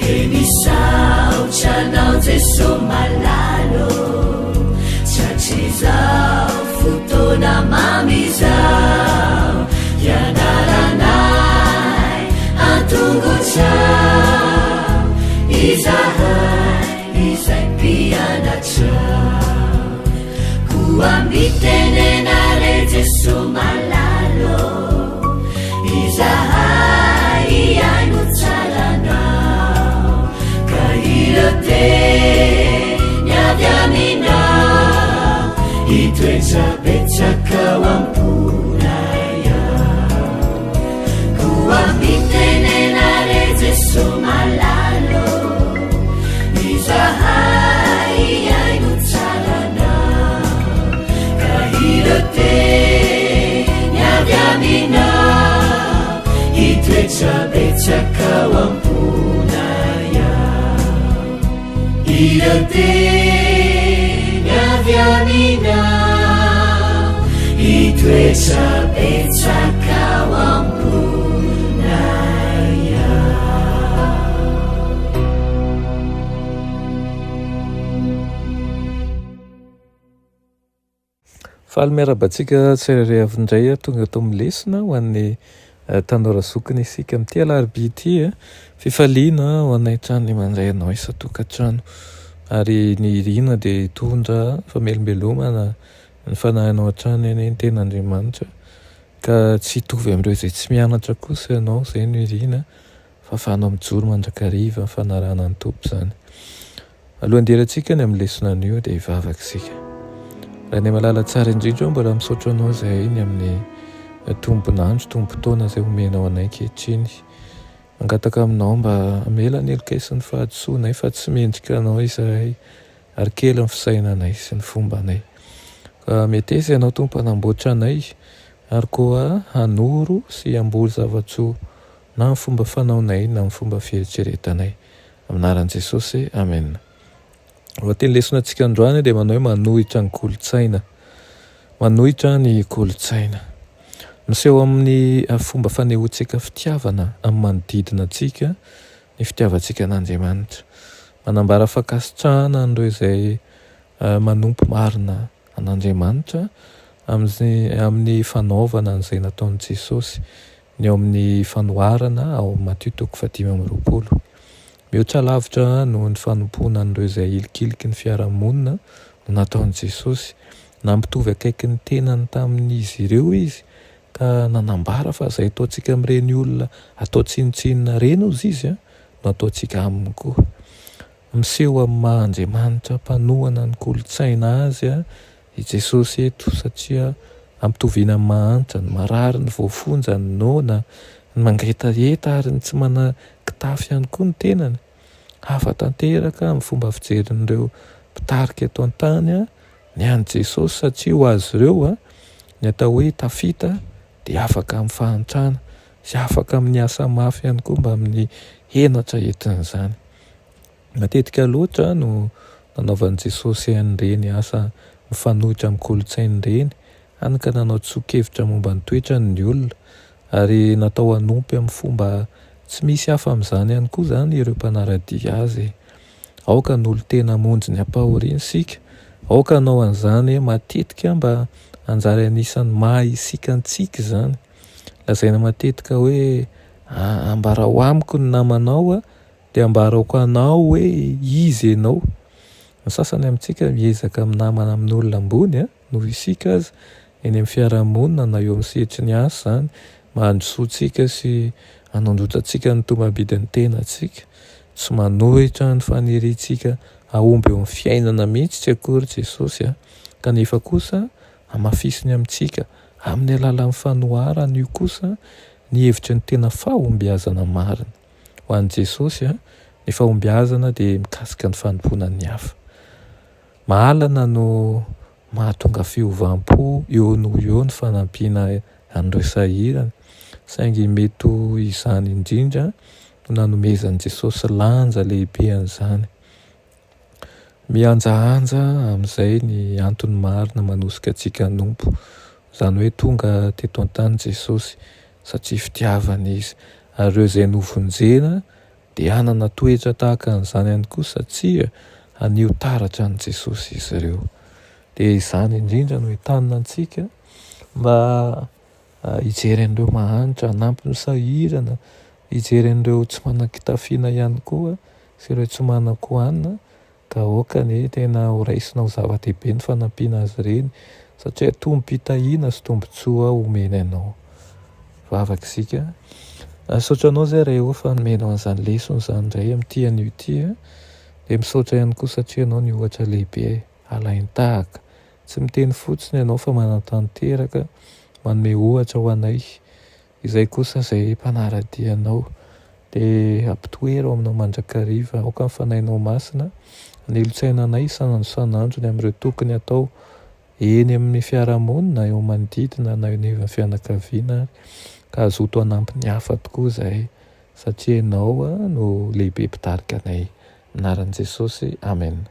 Dia misaotra anao Jeso malala ô, Tratrizao fotoana mamy izao, Hianaranay an-tongotrao, Izahay izay mpianatrao. Koa mitenena re Jeso malala ô, Izahay hihaino tsara anao, Ka ireo teny avy aminao, Hitoetra betsaka ao am-ponay ao. Koa mitenena re Jeso malala ô, Izahay hihaino tsara anao, Ka ireo teny avy aminao, Hitoetra betsaka ao am-ponay ao. Ireo teny avy aminao, Hitoetra betsaka ao am-ponay ao. Faly miarahaba antsika tsirairay avy indray tonga eto amin'ny lesona ho an'ny tanora zokiny isika amin'ity alarobia ity. Fifaliana ho anay hatrany ny mandray anao isan-tokantrano ary ny irina dia hitondra famelombelomana ny fanahinao hatrany anie ny tenin'Andriamanitra ka tsy hitovy amin'ireo izay tsy mianatra kosa ianao, izay no irina fa ahafahanao mijoro mandrakariva amin'ny fanarahana ny Tompo izany. Alohan'ny hidirantsika any amin'ny lesona anio dia hivavaka isika. Rainay malala tsara indrindra ô, mbola misaotra anao izahay ny amin'ny tombon'andro, tombon-taona izay omenao anay ankehitriny. Mangataka aminao mba hamela ny helokay sy ny fahadisoanay fa tsy mendrika anao izahay ary kely ny fisainanay sy ny fombanay. Ka meteza ianao Tompo hanamboatra anay ary koa hanoro sy hamboly zava-tsoa na amin'ny fomba fanaonay na amin'ny fomba fieritreretanay. Amin'ny anaran'i Jesosy, Amen. Lohateny lesona antsika androany dia manao hoe manohitra ny kolontsaina. Manohitra ny kolontsaina. Miseho amin'ny fomba fanehoantsika fitiavana amin'ny manodidina antsika ny fitiavantsika an'Andriamanitra. Manambara fankasitrahana an'ireo izay manompo marina an'Andriamanitra amin'ny fanaovana an'izay nataon'i Jesosy. Ny ao amin'ny fanoharana ao amin'ny Matio toko fahadimy amby 20. Mihoatra lavitra noho ny fanompoana an'ireo izay ahilikiliky ny fiarahamonina no nataon'i Jesosy. Nampitovy akaiky ny tenany tamin'izy ireo izy, ka nanambara fa izay ataontsika amin'ireny olona atao tsinontsinona ireny, hozy izy, no ataontsika aminy koa. Miseho amin'ny maha Andriamanitra mpanohana ny kolontsaina azy i Jesosy eto satria ampitoviana amin'ny mahantra, ny marary, ny voafonja, ny noana, ny mangetaheta ary ny tsy manan-kitafy ihany koa ny tenany. Hafa tanteraka amin'ny fomba fijerin'ireo mpitarika eto an-tany ny an'i Jesosy satria ho azy ireo ny atao hoe tafita dia afaka amin'ny fahantrana sy afaka amin'ny asa mafy ihany koa mbamin'ny henatra entin'izany. Matetika loatra no nanaovan'i Jesosy an'ireny asa mifanohitra amin'ny kolontsainy ireny, hany ka nanao tsoa-kevitra momba ny toetrany ny olona, ary natao hanompo amin'ny fomba tsy misy hafa amin'izany ihany koa izany ireo mpanara-dia azy. Aoka hanolo-tena hamonjy ny ampahoriana isika. Aoka hanao an'izany matetika mba hanjary anisan'ny maha isika antsika izany. Lazaina matetika hoe, Ambarao amiko ny namanao, Dia ambarako anao hoe iza ianao. Ny sasany amintsika miezaka minamana amin'olona ambony noho isika aza eny amin'ny fiarahamonina na eo amin'ny sehatry ny asa izany mba handrosoantsika sy hanondrotantsika ny tombambidin'ny tenantsika. Tsy manohitra ny faniriantsika hahomby eo amin'ny fiainana mihitsy tsy akory Jesosy kanefa kosa hamafisiny amintsika amin'ny alalan'ny fanoharana io kosa ny hevitry ny tena fahombiazana marina. Ho an'i Jesosy, ny fahombiazana dia mikasika ny fanompoana ny hafa. Mahalana no mahatonga fiovam-po eo noho eo ny fanampiana an'ireo sahirana, saingy mety ho izany indrindra no nanomezan'i Jesosy lanja lehibe an'izany. Mihanjahanja amin'izay ny antony marina manosika antsika hanompo, izany hoe tonga teto an-tany Jesosy satria fitiavana Izy, ary ireo izay novonjena dia hanana toetra tahaka an'izany ihany koa satria haneho taratra an'i Jesosy izy ireo. Dia izany indrindra no entanina antsika mba hijery an'ireo mahantra, hanampy ny sahirana, hijery an'ireo tsy manan-kitafiana ihany koa sy ireo tsy manan-kohanina ka aoka anie tena ho raisina ho zava-dehibe ny fanampiana azy ireny satria tombom-pitahiana sy tombontsoa omeny anao. Vavaka isika. Misaotra anao izay Ray ô fa nomenao an'izany lesona izany indray amin'ity anio ity. Dia misaotra ihany koa satria ianao ny ohatra lehibe alain-tahaka. Tsy miteny fotsiny ianao fa manatanteraka, manome ohatra ho anay. Izay kosa izay mpanara-dia anao dia ampitoero aminao mandrakariva. Aoka ny Fanahinao Masina hanelo-tsaina anay isan'andro isan'andro ny amin'ireo tokony hatao eny amin'ny fiarahamonina, eo amin'ny manodidina na eo anivon'ny fianakaviana ary ka hazoto hanampy ny hafa tokoa izahay satria Ianao no lehibe mpitarika anay. Anaran'i Jesosy, Amen.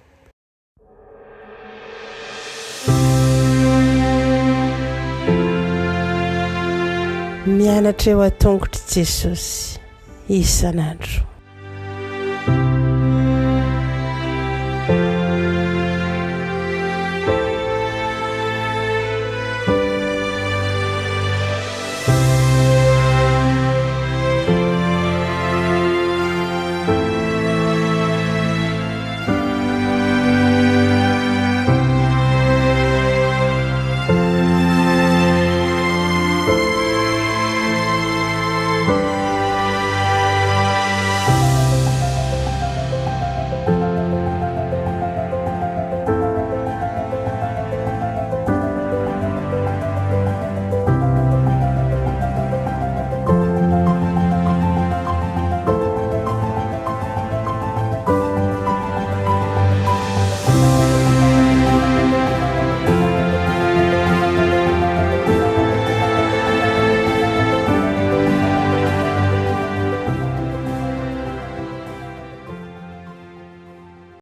Mianatra eo an-tongotr'i Jesosy isan'andro.